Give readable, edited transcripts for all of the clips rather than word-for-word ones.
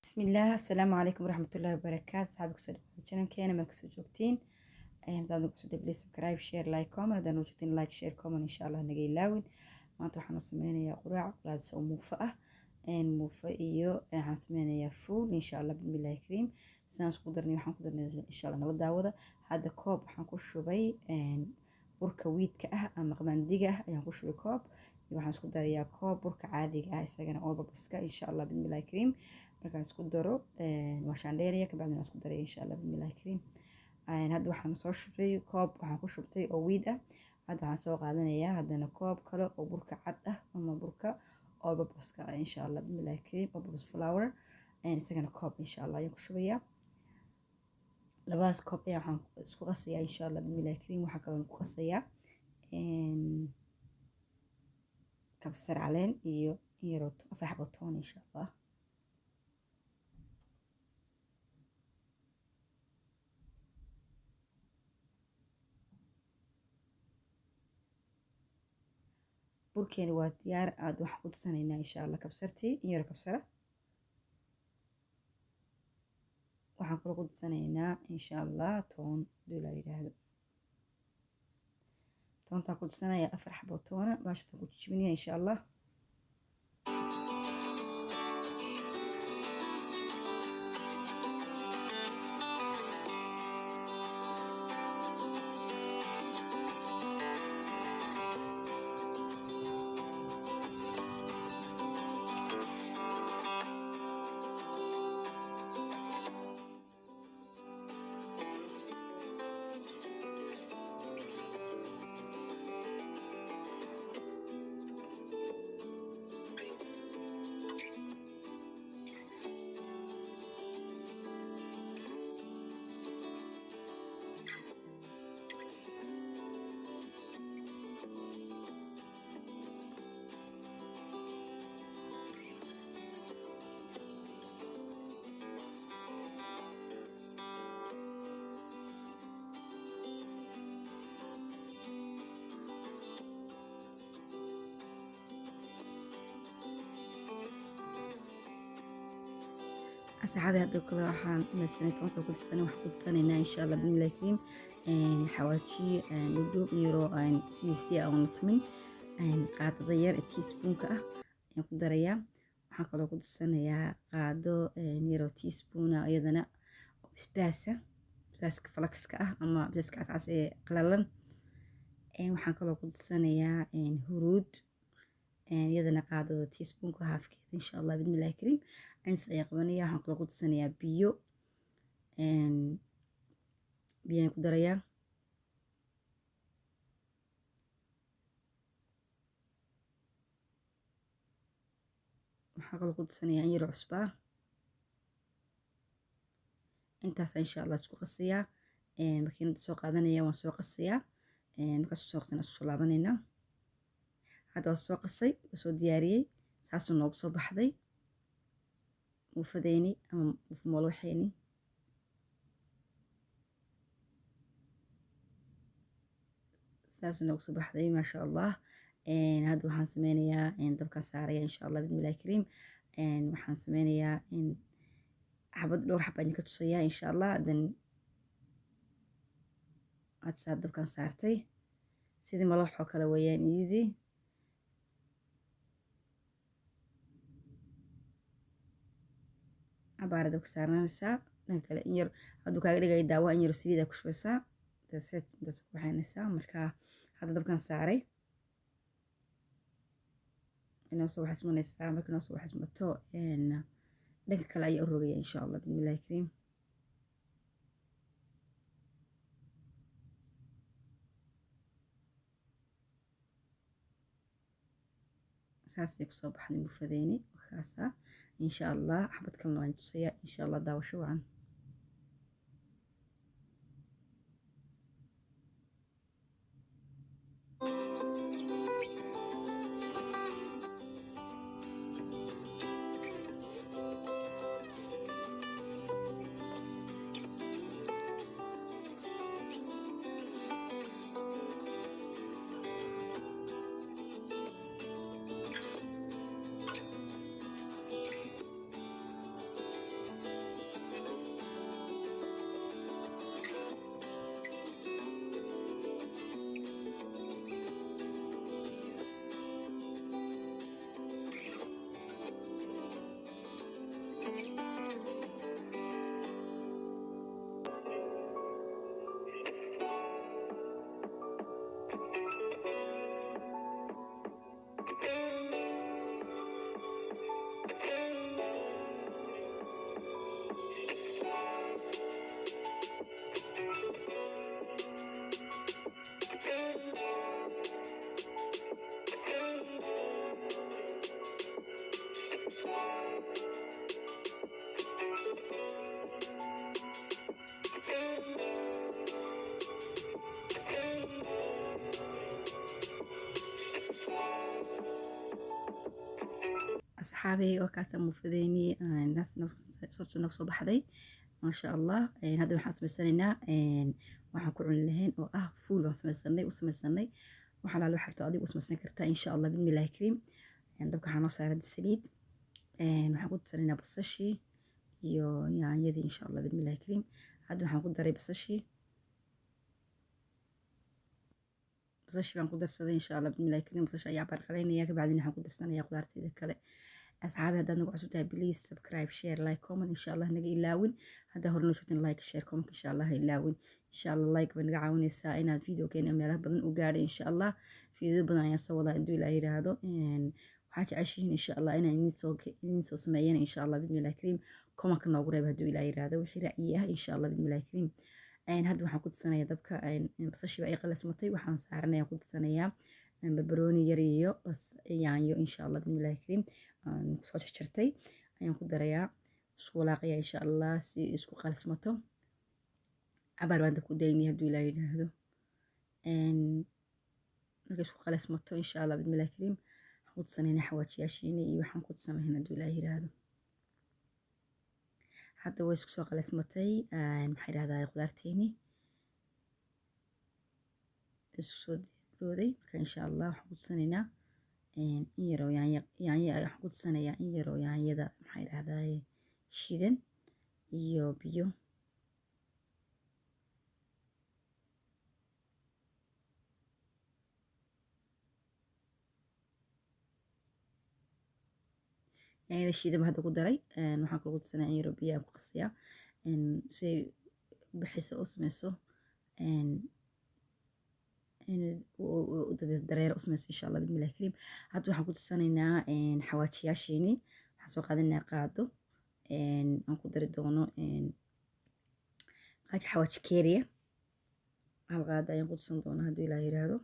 Bismillaah, assalaamu calaykum waraxmatullaahi wabarakaatu. Asxaabi, kusoo dhawaada channelkeena meel kasoo joogtiin. Haddaad nagu cusub, please subscribe, share, like, comment. Haddaad nagu joogtiin, like, share, comment, insha Allah naga ilaawin. Maanta waxaan sameynayaa quraac, quraacdaas oo muufo ah, muufo iyo waxaan sameynayaa fuul, insha Allah bismillahi kariim. Sidaan isku darnay, waxaan ku darnay, insha Allah nala daawada. Hadda koob waxaan ku shubay burka wheatka ah ama qamaandiga ah ayaan ku shubay koob. Waxaan isku darayaa koob burka caadiga ah, isagana all purpose-ka, insha Allah bismillahi kariim. Markaan isku daro waa shaandheynaya, kabacdina waan isku daraya, insha Allah bismillahi kariim. Hadda waxaan soo shubtay koob, waxaan ku shubtay oo wheat ah. Hadda waxaan soo qaadanayaa haddana koob kale oo burka cad ah ama burka all purpose-ka ah, insha Allah bismillahi kariim, all purpose flour, isagana koob insha Allah ayaan ku shubayaa. Labadaas koob ayaa waxaan isku qasayaa, insha Allah bismillahi kariim. Waxaa kaloo ku qasayaa kabsar caleen iyo yaroo 4 xabo toon, insha Allah. Burkeeni waa diyaar. Aad waxaan ku darsanaynaa, insha Allah, kabsartii, in yaro kabsara. Waxaan kaloo ku darsanaynaa, insha Allah, toon haduu la yidhaahdo. Toontaan ku darsanaya 4 xabo toona, baashaasaan ku jijibinaya, insha Allah. Asxaabi, hadda kale waxaan dhamaysanay toonta ku darsanay. Waxaan ku darsanaynaa, insha Allah bismillahi kariim, xawaajiyo dhudhuub yaroo sidiisii ah oon la tumin, qaadada yar ee teaspoonka ah ayaan ku darayaa. Waxaan kaloo ku darsanayaa qaado yaroo teaspoon ah iyadana basbaasa, basbaaska flakska ah ama basbaaska cascas ee qalalan. Waxaan kaloo ku darsanayaa huruud, iyadana qaadada teaspoonka halfkeeda, insha Allah bismillahi kariim. Intaas ayaan qabanaya. Waxaan kaloo ku darsanayaa biyo, biyaan ku darayaa. Waxaan kaloo ku darsanayaa in yaro cusbaa. Intaas insha Allah isku qasayaa, makiinada soo qaadanaya, waan soo qasayaa. Markaas soo qasana isku soo laabanaynaa. Hadda waa soo qasay, waa soo diyaariyey, saasuu noogu soo baxday muufadeeni ama muufa moolwaxeeni. Saasuu noogu soo baxday, maasha Allah. Hadda waxaan sameynayaa dabkaan saaraya, insha Allah bismillahi kariim. Waxaan sameynayaa xabad, dhowr xaba idinka tusayaa, insha Allah. Hadan hadda dabkaan saartay, sidii malaxoo kale weeyaan, easy. Cabaara dabka saaranaysaa, dhanka kale in yar hadduu kaaga dhigaya daawa, in yaro saliida ku shubaysaa, daseet intaas ku waxaynaysaa. Marka hadda dabkan saaray, inoo soo waxismanaysaa. Marka inoo soo waxismato, dhanka kale ayaa u rogaya, insha Allah bismillahi kariim. Saasay kusoo baxday mufadeeni kaasa, insha Allah. Xabad kalena waan tusayaa, insha Allah. Daawasho wacan. Asxaabey, waa kaasa muufadeenii soo soo baxday, maasha Allah. Hadda waxaan samaysanaynaa waxaan ku cuni lahayn oo ah fuul baan samaysanay u samaysanay. Waxaa laala xarto adiga u samaysan kartaa, insha Allah bismillahi kariim. Dabka waxaa noo saaray saliid, waxaan ku darsanaynaa basashii iyo yaanyadii, insha Allah bismillahi kariim. Hadda waxaan ku daray basashii, basashii baan ku darsaday, insha Allah bismillahi kariim. Basasha ayaa barqalaynaya, kabacdina waxaan ku darsanayaa qudaarteyda kale. Asxaabi, haddaad nagu cusub tahay, please subscribe, share, like, comment, insha Allah naga ilaawin. Haddaa hore noo joogtin, like, share, comment, insha Allah ha ilaawin. Insha Allah like bay naga caawinaysaa inaad videokeena meelaha badan u gaadho, insha Allah. Video badan ayaan soo wadaa hadduu Ilaa yidhaahdo. Waxaa jeceshihiin, insha Allah, inaan idin soo sameeyana, insha Allah bismillahi kariim, commentka noogu reeb hadduu Ilaa yidhaahdo wixii ra'yi ah, insha Allah bismillahi kariim. Hadda waxaan ku darsanayaa dabka, basashiiba ay qalasmatay, waxaan saaranaya ku darsanayaa barbarooni yar iyo bas yaanyo, insha Allah bismillahi kariim, aan kusoo jarjartay ayaan ku darayaa, isku walaaqaya, insha Allah, si isku qalasmato. Cabaar baan dabku daynaya hadduu Ilaa yidhaahdo. Markay isku qalasmato, insha Allah bismillahi kariim, waxaan ku darsanaynaa xawaajiyaasheena iyo waxaan ku darsan lahayn hadduu Ilaa yidhaahdo. Hadda way isku soo qalasmatay, maxaa yidhahdaa, qudaarteeni isku soo diyaargarooday. Marka insha Allah waxaan ku darsanaynaa in yaroo yaanyo, yaanyo waxaan ku darsanayaa, in yaroo yaanyada, maxaa yidhahdaa, shiidan iyo biyo. Yaanyada shiidan baa hadda ku daray. Waxaan kaloo ku darsanayaa in yaroo biyo aan ku qasayaa si ay bixiso u sameyso dareere u sameyso, insha Allah bismillahi kariim. Hadda waxaan ku darsanaynaa xawaajiyaasheeni. Waxaan soo qaadanaynaa qaado aan ku dari doono qaaji xawaaji keeriya, hal qaado ayaan ku darsan doonaa hadduu Ilaah yiraahdo,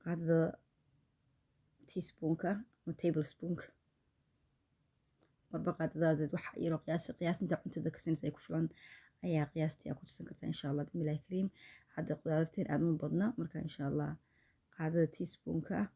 qaadada teaspoonka ama tablespoonka. Marba qaadadaada waxa yaroo qiyaas qiyaasinta cuntada karsanaysa ay ku filan ayaa qiyaastii aa ku darsan kartaa, insha Allah bismillahi kariim. Hadda qudaarteen aad uma badna, marka insha Allah qaadada teaspoonka ah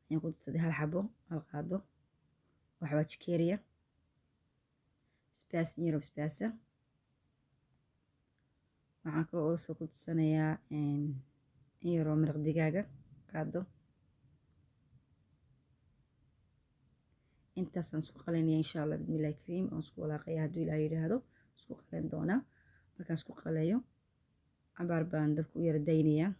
ayaan ku darsaday hal xabo, hal qaado oo xawaaji keeriya, basbaas, in yaroo basbaasa. Waxaan kaloo also ku darsanayaa in yaroo maraq digaaga, qaado. Intaasaan isku qalinaya, insha Allah bismillahi kariim, aan isku walaaqaya hadduu Ilaah yidhaahdo. Isku qalin doonaa. Markaan isku qaleeyo, cabaar baan dabka u yara daynayaa.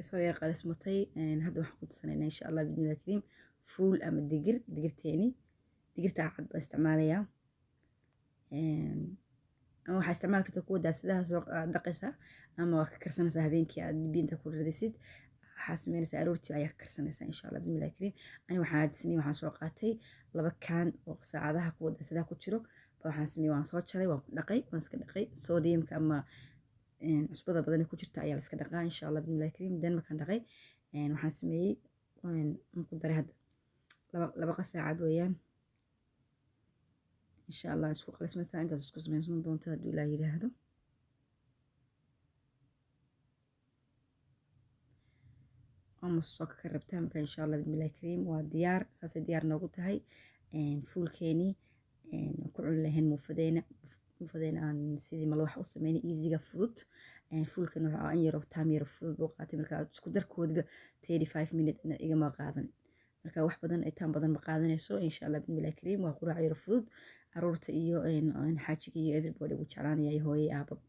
Soo yar qalismatay. Hadda waxaan ku darsanaynaa, insha Allah bismillahi kariim, fuul ama digir, digirteeni, digirta cad baan isticmaalayaa, ama waxaa isticmaali karta kuwa daasadaha soo dhaqaysaa, ama waa ka karsanaysaa habeenkii aad biinta ku ridisid. Waxaa sameynaysaa aroortii ayaa ka karsanaysaa, insha Allah bismillahi kariim. Ani waxaan aad sameeyey, waxaan soo qaatay 2 kaan oo saacadaha kuwa daasadaha ku jiro. Waxaan sameeyey, waan soo jaray, waan ku dhaqay, waan iska dhaqay. Sodiumka ama cusbada badan ku jirta ayaa la iska dhaqaa, insha Allah bismillahi kariim. Dan markaan dhaqay, waxaan sameeyey, waan ku daray hadda laba qasaacad weeyaan, insha Allah. Isku qalismaysaa, intaas isku samaysan doonto hadduu Ilaah yidhaahdo. Ama soo ka rabtaa. Marka insha Allah bismillahi kariim, waa diyaar, saasay diyaar noogu tahay fuulkeeni ku cuni lahayn muufadeena, muufadeena aan sidii malawax u sameynay, easyga fudud. Fuulkan wuxuu in yaroo time yaro fudud buu qaatay. Marka isku darkoodaba 35 minute igama qaadan, marka wax badan ay time badan ma qaadanayso, insha Allah bismillahi kariim. Waa quraac yaro fudud, caruurta iyo xaajiga iyo everybody wuu jeclaanaya, iyo hooyay aabab.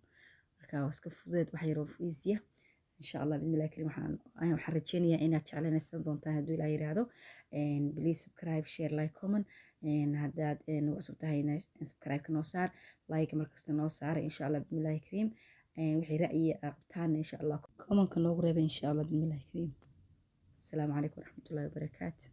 Marka waa iska fududeed, wax yaroo easy ah, insha Allah bismillahi kariim. Waxaan rajeynayaa inaad jeclanaysan doontaan hadduu Ilaah yiraahdo. Please subscribe, share, like, comment. Haddaad nagu cusub tahayna, subscribe-ka noo saar, like markasta noo saara, insha Allah bismillahi kariim. Wixii ra'yi qabtaan, insha Allah, commentka noogu reeba, insha Allah bismillahi kariim. Asalaamu calaykum waraxmatullahi wabarakaatu.